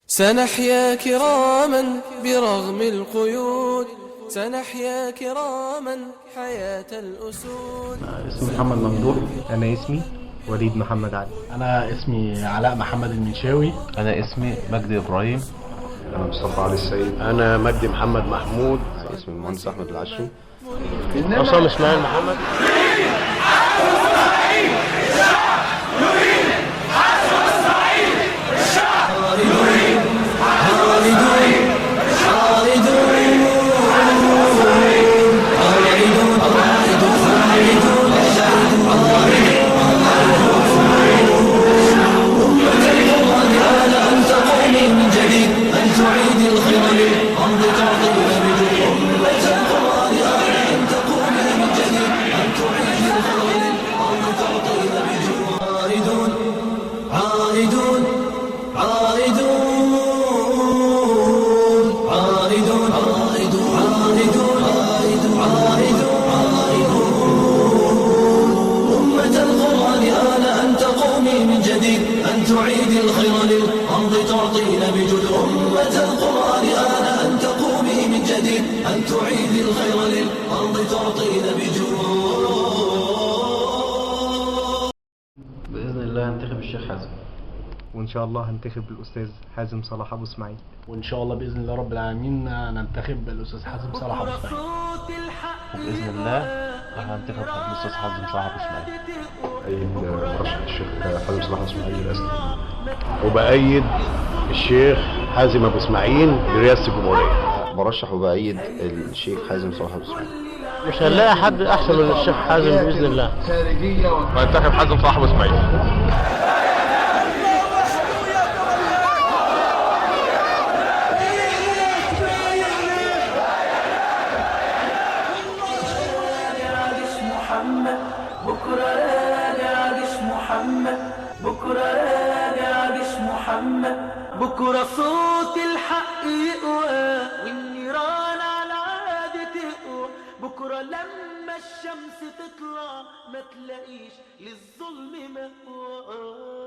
سنحيا كراما برغم القيود، سنحيا كراما حياة الأسود. اسمي محمد ممدوح. أنا اسمي وليد محمد علي. أنا اسمي علاء محمد المنشاوي. أنا اسمي مجدي إبراهيم. أنا مصطفى علي السيد. أنا مجدي محمد محمود. اسمي المهندس أحمد العشري. عصام إسماعيل محمد. بإذن الله هنتخب الشيخ حازم، وإن شاء الله هنتخب الأستاذ حازم صلاح أبو إسماعيل. وإن شاء الله بإذن الله رب العالمين ننتخب الأستاذ حازم صلاح أبو إسماعيل. وبإذن الله هنتخب الأستاذ حازم صلاح أبو إسماعيل. أيد مرشح الشيخ حازم صلاح أبو إسماعيل لرئاسة. وبأيد الشيخ حازم أبو إسماعيل لرئاسة الجمهورية. برشح وبأيد الشيخ حازم صلاح أبو إسماعيل. مش هنلاقي حد أحسن من الشيخ حازم بإذن الله. وهنتخب حازم صلاح أبو إسماعيل. بكرة صوت الحق يقوى والنيران على العادة تقوى، بكرة لما الشمس تطلع ما تلاقيش للظلم مأوى.